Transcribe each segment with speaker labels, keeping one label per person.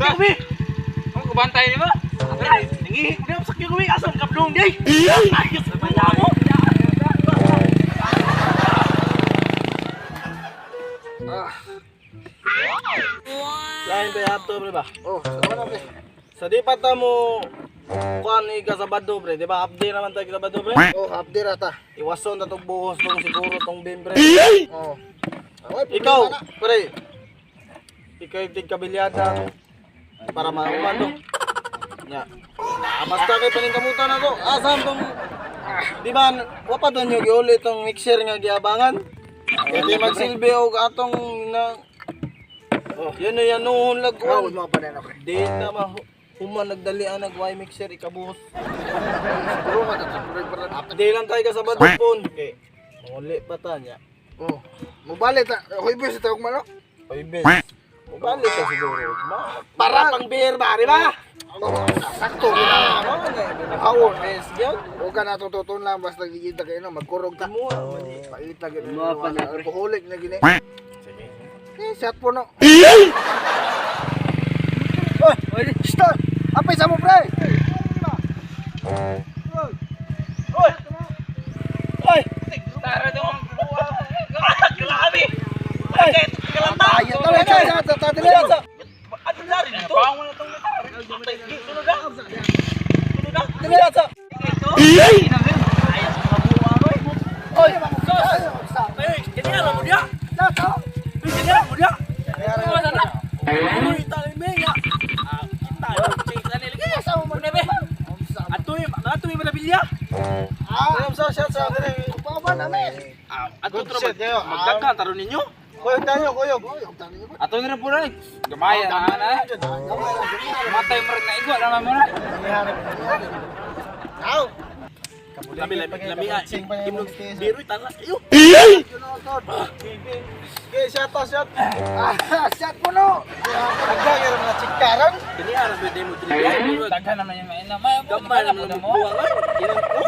Speaker 1: Sakyo mi.
Speaker 2: Ang kabantay ni ba?
Speaker 1: Nangihi ko sakyo mi. Asam kabdong day. Ayos na mo. Lain ba ato, pre, ba?
Speaker 3: Oh, sama na, pre.
Speaker 1: Sa di pa ta mo kuan ni ka Sabado, pre, di ba? Update naman tayo Sabado, pre.
Speaker 3: Oh, update rata.
Speaker 1: Iwason ta tong buhos tong siguro tong bim, pre.
Speaker 3: Oh. Okay,
Speaker 1: Ikaw, pre. Ikaw yung tigkabilyada para mauman to. Nya. Ah, basta kay paningkamutan na to. Asam tong, di ba, wa pa to nyo giuli tong mixer nga giabangan? Kaya di magsilbi og atong na. Oh, yan na yan noon
Speaker 3: Oh,
Speaker 1: lagwan.
Speaker 3: mo pa na, pre.
Speaker 1: Di na ma human nagdalian nag Y mixer ikabuhos.
Speaker 3: Siguro nga tatlo pre para.
Speaker 1: Di lang tayo kasabad pon. Okay. Muli pa ta niya.
Speaker 3: Oh. Mobalik ta. Hoy, bis tawag manok.
Speaker 1: Oy, bes. Mubalik ka siguro. Para pang beer ba, di ba?
Speaker 3: Oh, sakto gina.
Speaker 1: Ah, na.
Speaker 3: Hawon.
Speaker 1: Bes gyud.
Speaker 3: O ka na tututun lang basta gigita kayo no, magkurog ta.
Speaker 1: Mo man eh.
Speaker 3: Pait na gini. Alcoholic na gini.
Speaker 1: Sige.
Speaker 3: Eh, shot po no. Oy, stop. Apay sa mo, pre.
Speaker 1: Oy! Oy!
Speaker 2: Tara dong.
Speaker 1: Grabe! Oy! Kalanta!
Speaker 3: Ay, tara, tara, tara, tara, tara.
Speaker 1: Ano na rin ito?
Speaker 2: Bangon na tong
Speaker 1: Sunod na! Sunod na! Dali sa!
Speaker 2: ito.
Speaker 1: Oy! Ay, kanya mo dia! Uy, kanya mo dia! Uy, talime nga! Ah, kita yo, chase na nila. Atoy, atoy manabilya.
Speaker 3: Ah,
Speaker 1: sa shot sa
Speaker 3: pa na me.
Speaker 1: Ah, ato tro magdaghan taron ninyo. Kuyog tayo, kuyog.
Speaker 2: Ato na rin po na. Gamay na na. Matay mo rin na igwa naman mo na.
Speaker 1: Aw. Lami lami lami ah. Imnog biro tala kayo.
Speaker 3: Okay, shot to, shot. Ah, shot po no.
Speaker 1: Daghan kayo mga chikaran. Kini ara pwede mo dili.
Speaker 2: Daghan naman yung maina. May
Speaker 1: Gamay naman mo buwang ay. Kinang ko.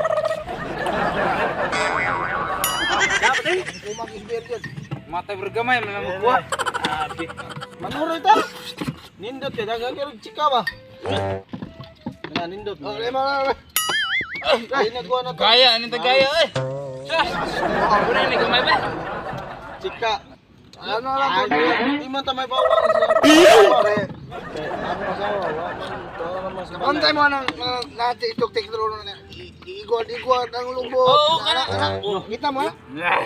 Speaker 1: Dapat eh.
Speaker 3: Kumag isbir yun.
Speaker 2: Matay bro gamay man mo buwa.
Speaker 1: Abi. Manuro ita. Nindot kay daghan kayo chika ba. Nga nindot.
Speaker 3: Oh, lima na.
Speaker 1: Ay nagwa na to.
Speaker 2: Gaya ani ta gaya eh. Una ni gamay ba?
Speaker 1: Chika.
Speaker 3: Ano lang
Speaker 1: Ay,
Speaker 3: to?
Speaker 1: di man ta may bawang siya.
Speaker 3: Pre.
Speaker 1: Ako asawa, wa man to naman sa balay.
Speaker 3: Untay mo nang natin itong teknolohiya na igwad-igwad ang lubot.
Speaker 2: Oo, kana.
Speaker 3: Kita mo ha?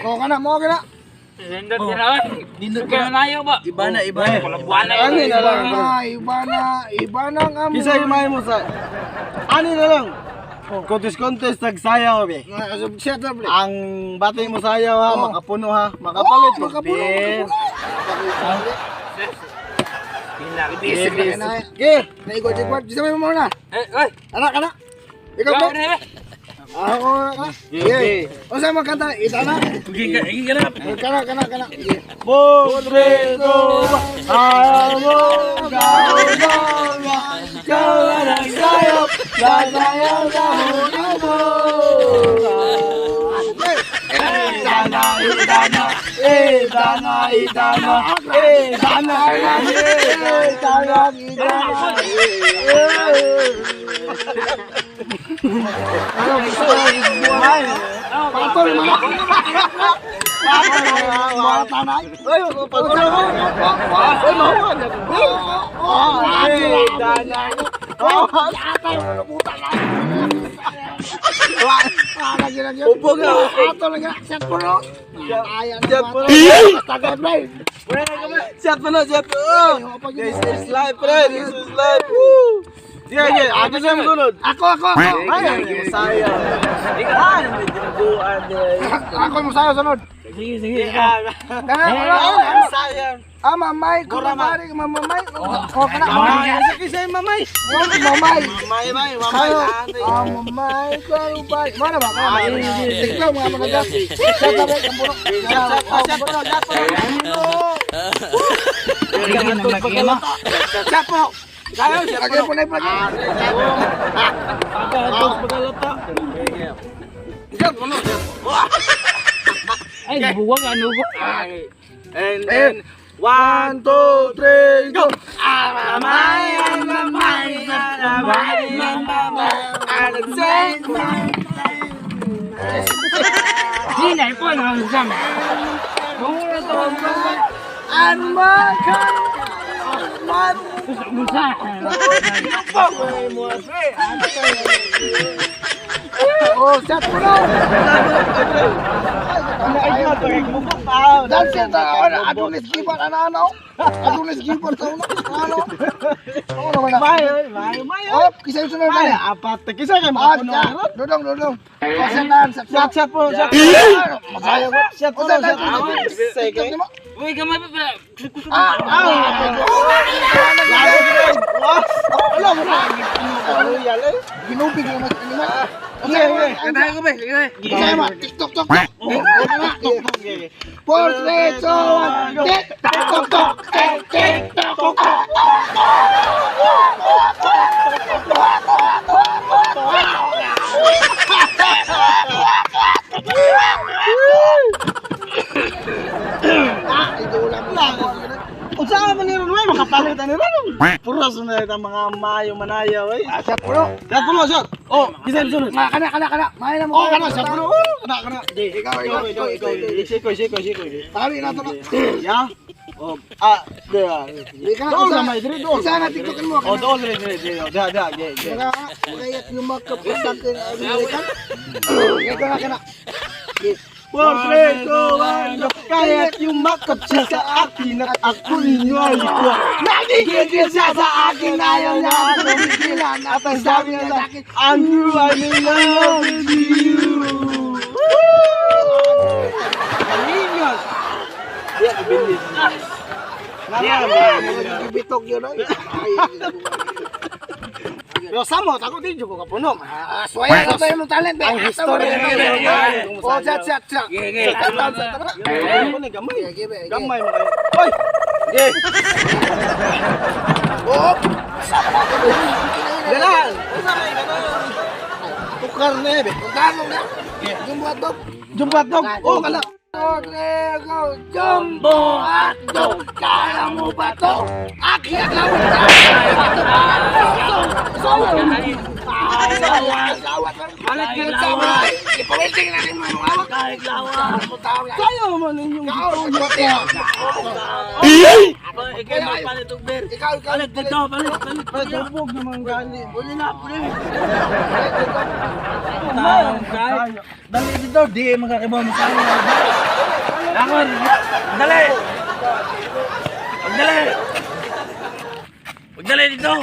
Speaker 3: Oo, kana mo kana.
Speaker 2: Nindot ka na oy. Nindot ka na nayo ba?
Speaker 1: Iba na, iba na.
Speaker 2: Buwan na.
Speaker 1: Ano na lang,
Speaker 3: Iba
Speaker 1: bro?
Speaker 3: na, iba na, iba na ang amo.
Speaker 1: Isa yung mo sa. Ani na lang. Contest contest nagsayaw be.
Speaker 3: Shut up, pre.
Speaker 1: Ang batay mo sayaw ha,
Speaker 3: Oh.
Speaker 1: makapuno ha, makapalit
Speaker 3: Oo,
Speaker 1: mo.
Speaker 3: makapuno,
Speaker 1: Yes.
Speaker 3: makapuno.
Speaker 1: Yes.
Speaker 3: Yes.
Speaker 1: Ge.
Speaker 3: Naigwad-igwad. Isa mo muna.
Speaker 2: Eh, oy.
Speaker 3: Anak, anak. Ikaw,
Speaker 2: Ikaw
Speaker 3: pre.
Speaker 2: na.
Speaker 3: Ako, anak. Yeah. O sa mga kanta, isa na.
Speaker 1: Gi ka na.
Speaker 3: Kana, kana, kana. Yeah.
Speaker 1: Bobrito, amo, gaw, gaw, gaw, na nagsayaw, sasayaw sa mo. Idana, idana, idana, idana, idana, idana, idana.
Speaker 3: Ano, gusto ko buhay. Patol, mga. Patol, mga tanay.
Speaker 1: Ay, pagkulo mo. Ay, mahuwa na. Idana. Upo ka.
Speaker 3: Ato lang yan. Set po no. Ayan.
Speaker 1: Set po no.
Speaker 3: Tagay, pre.
Speaker 1: Shot mo na, shot mo. This is life, pre. This is life. Woo! Yeah, yeah. Ako sa sunod.
Speaker 3: Ako, ako, ako.
Speaker 1: Ay, sayang. Ay, may ginaguan din.
Speaker 3: Ako mo sayo sunod.
Speaker 1: Sige, sige.
Speaker 3: Kana, kana.
Speaker 1: Ay, sayang.
Speaker 3: Ah, mamay, kumamari, mamamay. Oh, kana.
Speaker 1: Mamay, sakit sa'yo, mamay.
Speaker 3: Oh, mamay.
Speaker 1: Mamay, mamay, mamay.
Speaker 3: Sayo. Ah, mamay, karubay. Mana ba? Mana ba? Tignan mga mga. Shut up, eh, kampuno.
Speaker 1: Shot, shot, shot, shot, shot. Shot po. Kayo, shot
Speaker 3: Lagi po na lagi.
Speaker 1: Pagkalata. Shot mo no, shot.
Speaker 2: Ay, buwag ano ko.
Speaker 1: And 1, 2, 3, go!
Speaker 2: Amay, amay, amay, amay. Di na po na sama.
Speaker 3: Oh, shot mo na. Dance ta ana Adonis Gibbon ana ano? Adonis Gibbon sa uno. Ano? Ano man na?
Speaker 1: May, may, may.
Speaker 3: Oh, kisa yung sunod na.
Speaker 1: Apat, kisa kay
Speaker 3: Ah,
Speaker 1: makapuno.
Speaker 3: dodong dodong. Oh, shot na, shot.
Speaker 1: Shot, shot po, shot.
Speaker 3: Masaya ko.
Speaker 1: Shot po,
Speaker 3: Oh, shot,
Speaker 1: shot.
Speaker 3: shot.
Speaker 1: Sige.
Speaker 2: Uy, gamay pa pala.
Speaker 3: Ah, ah.
Speaker 1: Wala mo na. Royal eh.
Speaker 3: Ginubig naman animal.
Speaker 1: Okay, okay.
Speaker 2: Katayo ko ba? Sige.
Speaker 3: Kaya mo, TikTok tok. 4, 3, 2, 1, tik tok tok, tik tik tok tok. Ah, idula mo lang.
Speaker 1: Unsa man ni ron makapalit ani ron. Puros na itang mga mayo manayaw eh.
Speaker 3: Ah, shot puno.
Speaker 1: Shot puno, shot. Oh, kisa yung sunod.
Speaker 3: Ma, kana kana kana. May na mo.
Speaker 1: Oh, kana shot puno. Oh, kana kana.
Speaker 3: Ikaw, ikaw,
Speaker 1: Ikaw, ikaw, ikaw. Sikoy, sikoy, sikoy.
Speaker 3: Tali na to na.
Speaker 1: Ya. Oh, ah, dia.
Speaker 3: Ikaw,
Speaker 1: Dool na may diri dool.
Speaker 3: Isa na TikTokin mo.
Speaker 1: Oh, dool diri diri diri. Da, da, ge, ge.
Speaker 3: Maka, kaya't yumakap sa akin ang Amerikan. Ikaw na kana.
Speaker 1: 4, 3, 2, 1, go. Kaya't yumakap siya sa akin at ako ninyo ay ikuha.
Speaker 3: Nagigigil siya sa akin, ayaw niya ako pigilan. At ang sabi niya sa akin,
Speaker 1: Andrew, I'm in love with you. Malingas. Di ako bilis.
Speaker 3: Nagbibitok yun. Ay,
Speaker 1: Pero samo, ako di ko kapuno.
Speaker 3: Ah, suwaya sa tayo ng talent.
Speaker 1: Ang history.
Speaker 3: Oh, chat, chat, chat.
Speaker 2: Sige,
Speaker 3: Chat, chat, chat.
Speaker 1: Ako ni gamay.
Speaker 3: Sige, sige.
Speaker 1: Gamay mo kayo. Oy! Ge.
Speaker 3: Oh!
Speaker 1: Dalan. Unsa may ganun? Tukar na eh. be.
Speaker 3: Puntahan mo na. Jumbo hotdog.
Speaker 1: Jumbo hotdog. Oh, kala.
Speaker 3: Two, three, go! Jumbo hotdog! Kaya mo ba to? Akin ang lawat! Kaya mo ba to? Lawat!
Speaker 2: Palit ka ng lawat.
Speaker 3: Ipawilting natin mga lawat.
Speaker 2: Kahit lawat.
Speaker 1: Kaya mo ninyong
Speaker 3: Ikaw,
Speaker 2: Ikaw magpalit og beer.
Speaker 3: ikaw, ikaw.
Speaker 2: Palit dito, palit, palit.
Speaker 1: Tubog naman gali.
Speaker 2: Puli na, puli.
Speaker 1: Dali dito, di makakibaw mo sa akin.
Speaker 2: Langon. Dali. Pagdali. Pagdali dito.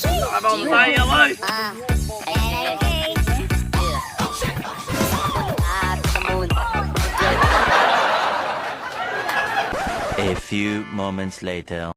Speaker 2: Nakabang tayo, oy.
Speaker 4: A few moments later.